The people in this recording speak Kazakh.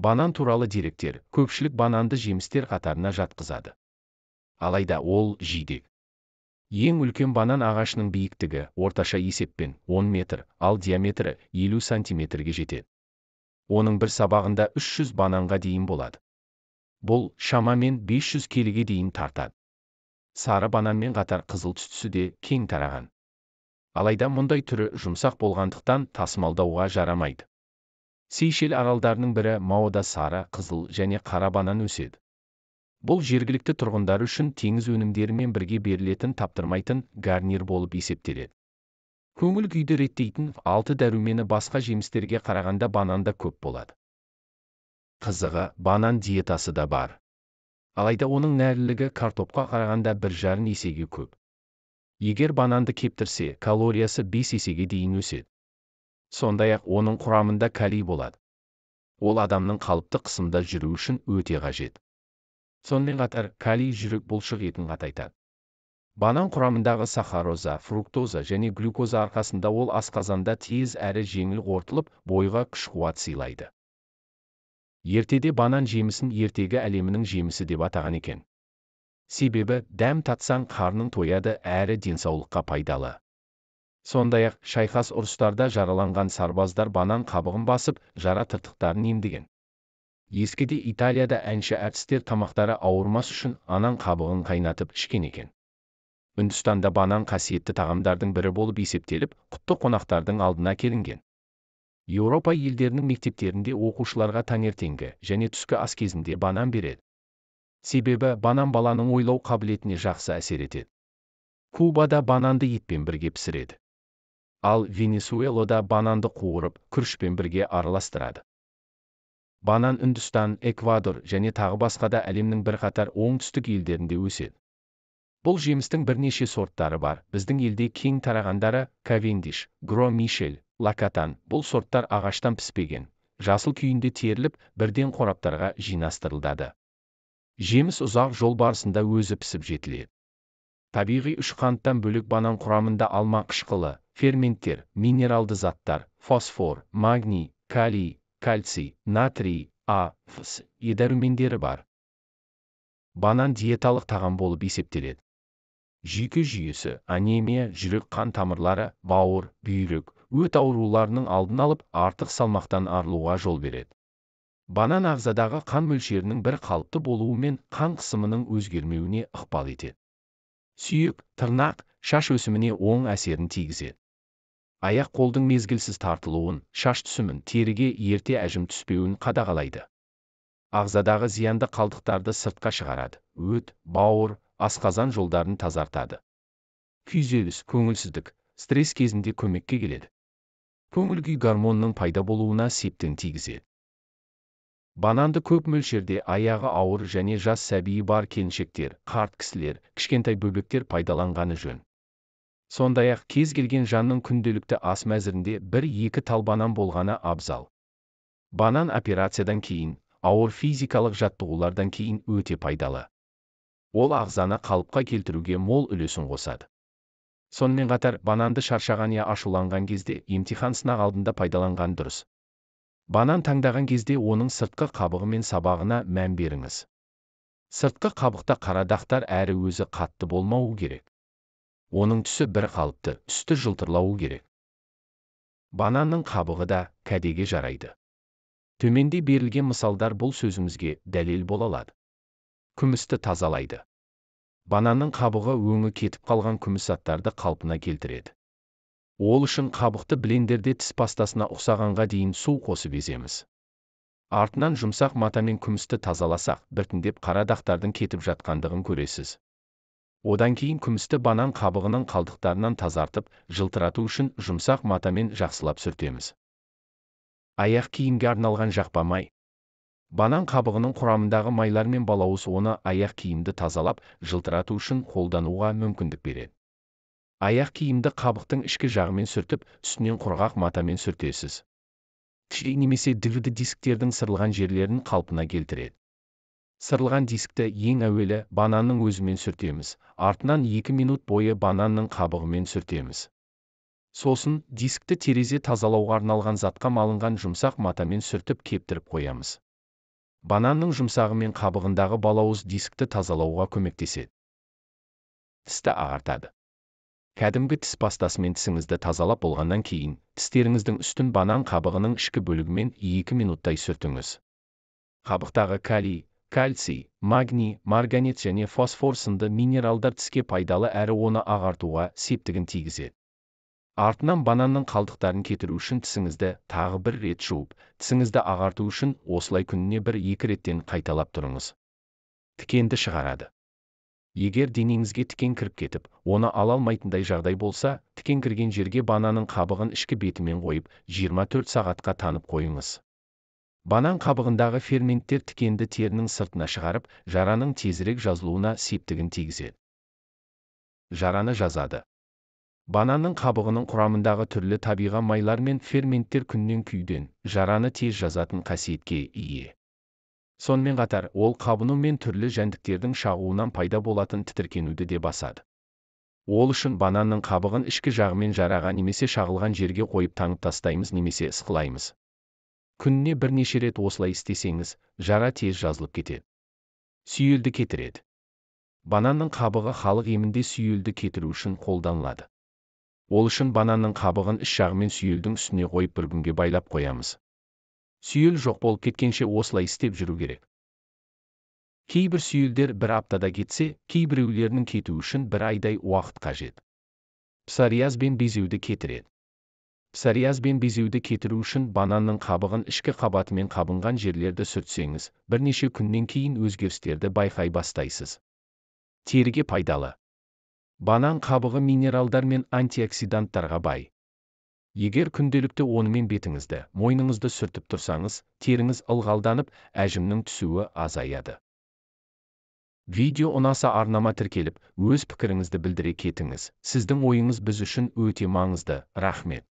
Банан туралы деректер. Көпшілік бананды жемістер қатарына жатқызады. Алайда ол жидек. Ең үлкен банан ағашының биіктігі орташа есеппен 10 метр, ал диаметрі 50 сантиметрге жетеді. Оның бір сабағында 300 бананға дейін болады. Бұл шамамен 500 келіге дейін тартады. Сары бананмен қатар қызыл түстісі де кең тараған. Алайда мұндай түрі жұмсақ болғандықтан, тасымалдауға жарамайды. Сейшел аралдарының бірі Маода сары, қызыл және қара банан өседі. Бұл жергілікті тұрғындар үшін теңіз өнімдерімен бірге берілетін таптырмайтын гарнир болып есептеледі. Көңіл күйді реттейтін алты дәрумені басқа жемістерге қарағанда бананда көп болады. Қызығы, банан диетасы да бар. Алайда оның нәрлілігі картопқа қарағанда 1,5 есеге көп. Егер бананды кептірсе, калориясы 5 есеге дейін өседі. Сондай-ақ оның құрамында калий болады. Ол адамның қалыпты қысымда жүру үшін өте қажет. Сонымен қатар калий жүрек бұлшық етін қатайтады. Банан құрамындағы сахароза, фруктоза және глюкоза арқасында ол асқазанда тез әрі жеңіл қорытылып, бойға күш қуат сыйлайды. Ертеде банан жемісін ертегі әлемінің жемісі деп атаған екен. Себебі дәм татсаң, қарның тояды әрі денсаулыққа пайдалы. Сондай-ақ шайқас, ұрыстарда жараланған сарбаздар банан қабығын басып, жара тыртықтарын емдеген. Ескіде Италияда әнші әртістер тамақтары ауырмас үшін анан қабығын қайнатып ішкен екен. Үндістанда банан қасиетті тағамдардың бірі болып есептеліп, құтты қонақтардың алдына келінген. Еуропа елдерінің мектептерінде оқушыларға таңертеңгі және түскі ас кезінде банан береді. Себебі банан баланың ойлау қабілетіне жақсы әсер етеді. Кубада бананды етпен бірге пісіреді. Ал Венесуэлада бананды қуырып, күрішпен бірге араластырады. Банан Үндістан, Эквадор және тағы басқа да әлемнің бірқатар оңтүстік елдерінде өседі. Бұл жемістің бірнеше сорттары бар. Біздің елде кең тарағандары: Кавендиш, Гро Мишель, Лакатан. Бұл сорттар ағаштан піспеген, жасыл күйінде теріліп, бірден қораптарға жинастырылады. Жеміс ұзақ жол барысында өзі пісіп жетіледі. Табиғи үш қанттан бөлек, банан құрамында алма қышқылы, ферменттер, минералды заттар, фосфор, магний, калий, кальций, натрий, А, В, С, Е дәрумендері бар. Банан диеталық тағам болып есептеледі. Жүйке жүйесі, анемия, жүрек қан тамырлары, бауыр, бүйрек, өт ауруларының алдын алып, артық салмақтан арылуға жол береді. Банан ағзадағы қан мөлшерінің бір қалыпты болуы мен қан қысымының өзгермеуіне ықпал етеді. Сүйек, тырнақ, шаш өсіміне оң әсерін тигізеді. Аяқ қолдың мезгілсіз тартылуын, шаш түсімін, теріге ерте әжім түспеуін қадағалайды. Ағзадағы зиянды қалдықтарды сыртқа шығарады. Өт, бауыр, асқазан жолдарын тазартады. Күйзеліс, көңілсіздік, стресс кезінде көмекке келеді. Көңіл күй гормонының пайда болуына септігін тигізеді. Бананды көп мөлшерде аяғы ауыр және жас сәбиі бар келіншектер, қарт кісілер, кішкентай бөбектер пайдаланғаны жөн. Сондай-ақ кез келген жанның күнделікті ас мәзірінде бір екі тал банан болғаны абзал. Банан операциядан кейін, ауыр физикалық жаттығулардан кейін өте пайдалы. Ол ағзаны қалыпқа келтіруге мол үлесін қосады. Сонымен қатар бананды шаршаған я ашуланған кезде, емтихан, сынақ алдында пайдаланған дұрыс. Банан таңдаған кезде оның сыртқы қабығы мен сабағына мән беріңіз. Сыртқы қабықта қара дақтар әрі өзі қатты болмауы керек. Оның түсі бір қалыпты, үсті жылтырлауы керек. Бананның қабығы да кәдеге жарайды. Төменде берілген мысалдар бұл сөзімізге дәлел бола алады. Күмісті тазалайды. Бананның қабығы өңі кетіп қалған күміс заттарды қалпына келтіреді. Ол үшін қабықты блендерде тіс пастасына ұқсағанға дейін су қосып еземіз. Артынан жұмсақ матамен күмісті тазаласақ, біртіндеп қара дақтардың кетіп жатқандығын көресіз. Одан кейін күмісті банан қабығының қалдықтарынан тазартып, жылтырату үшін жұмсақ матамен жақсылап сүртеміз. Аяқ киімге арналған жақпа май. Банан қабығының құрамындағы майлар мен балауыз оны аяқ киімді тазалап, жылтырату үшін қолдануға мүмкіндік береді. Аяқ киімді қабықтың ішкі жағымен сүртіп, үстінен құрғақ матамен сүртесіз. CD немесе DVD дисктердің сырылған жерлерін қалпына келтіреді. Сырылған дискті ең әуелі бананның өзімен сүртеміз, артынан 2 минут бойы бананның қабығымен сүртеміз. Сосын дискті терезе тазалауға арналған затқа малынған жұмсақ матамен сүртіп, кептіріп қоямыз. Бананның жұмсағы мен қабығындағы балауыз дискті тазалауға көмектеседі. Тісті ағартады. Кәдімгі тіс пастасымен тісіңізді тазалап болғаннан кейін, тістеріңіздің үстін банан қабығының ішкі бөлігімен 2 минуттай сүртіңіз. Қабықтағы калий, кальций, магний, марганец және фосфор сынды минералдар тіске пайдалы әрі оны ағартуға септігін тигізеді. Артынан бананның қалдықтарын кетіру үшін тісіңізді тағы бір рет жуып, тісіңізді ағарту үшін осылай күніне 1-2 реттен қайталап тұрыңыз. Тікенді шығарады. Егер денеңізге тікен кіріп кетіп, оны ала алмайтындай жағдай болса, тікен кірген жерге бананның қабығын ішкі бетімен қойып, 24 сағатқа танып қойыңыз. Банан қабығындағы ферменттер тікенді терінің сыртына шығарып, жараның тезірек жазылуына септігін тигізеді. Жараны жазады. Бананның қабығының құрамындағы түрлі табиғи майлар мен ферменттер күннен күйден, жараны тез жазатын қасиетке ие. Сонымен қатар, ол қабыну мен түрлі жәндіктердің шағуынан пайда болатын тітіркенуді де басады. Ол үшін бананның қабығын ішкі жағымен жараға немесе шағылған жерге қойып таңып тастаймыз немесе ысқылаймыз. Күніне бірнеше рет осылай істесеңіз, жара тез жазылып кетеді. Сүйелді кетіреді. Бананның қабығы халық емінде сүйелді кетіру үшін қолданылады. Ол үшін бананның қабығын іш жағымен сүйелдің үстіне қойып бір күнге байлап қоямыз. Сүйел жоқ болып кеткенше осылай істеп жүру керек. Кейбір сүйелдер бір аптада кетсе, кейбіреулерінің кетуі үшін бір айдай уақыт қажет. Псориаз бен безеуді кетіреді. Псориаз бен безеуді кетіру үшін бананның қабығын ішкі қабатымен қабынған жерлерді сүртсеңіз, бірнеше күннен кейін өзгерістерді байқай бастайсыз. Теріге пайдалы. Банан қабығы минералдар мен антиоксиданттарға бай. Егер күнделікті онымен бетіңізді, мойныңызды сүртіп тұрсаңыз, теріңіз ылғалданып, әжімнің түсуі азаяды. Видео ұнаса арнама тіркеліп, өз пікіріңізді білдіре кетіңіз. Сіздің ойыңыз біз үшін өте маңызды. Рахмет.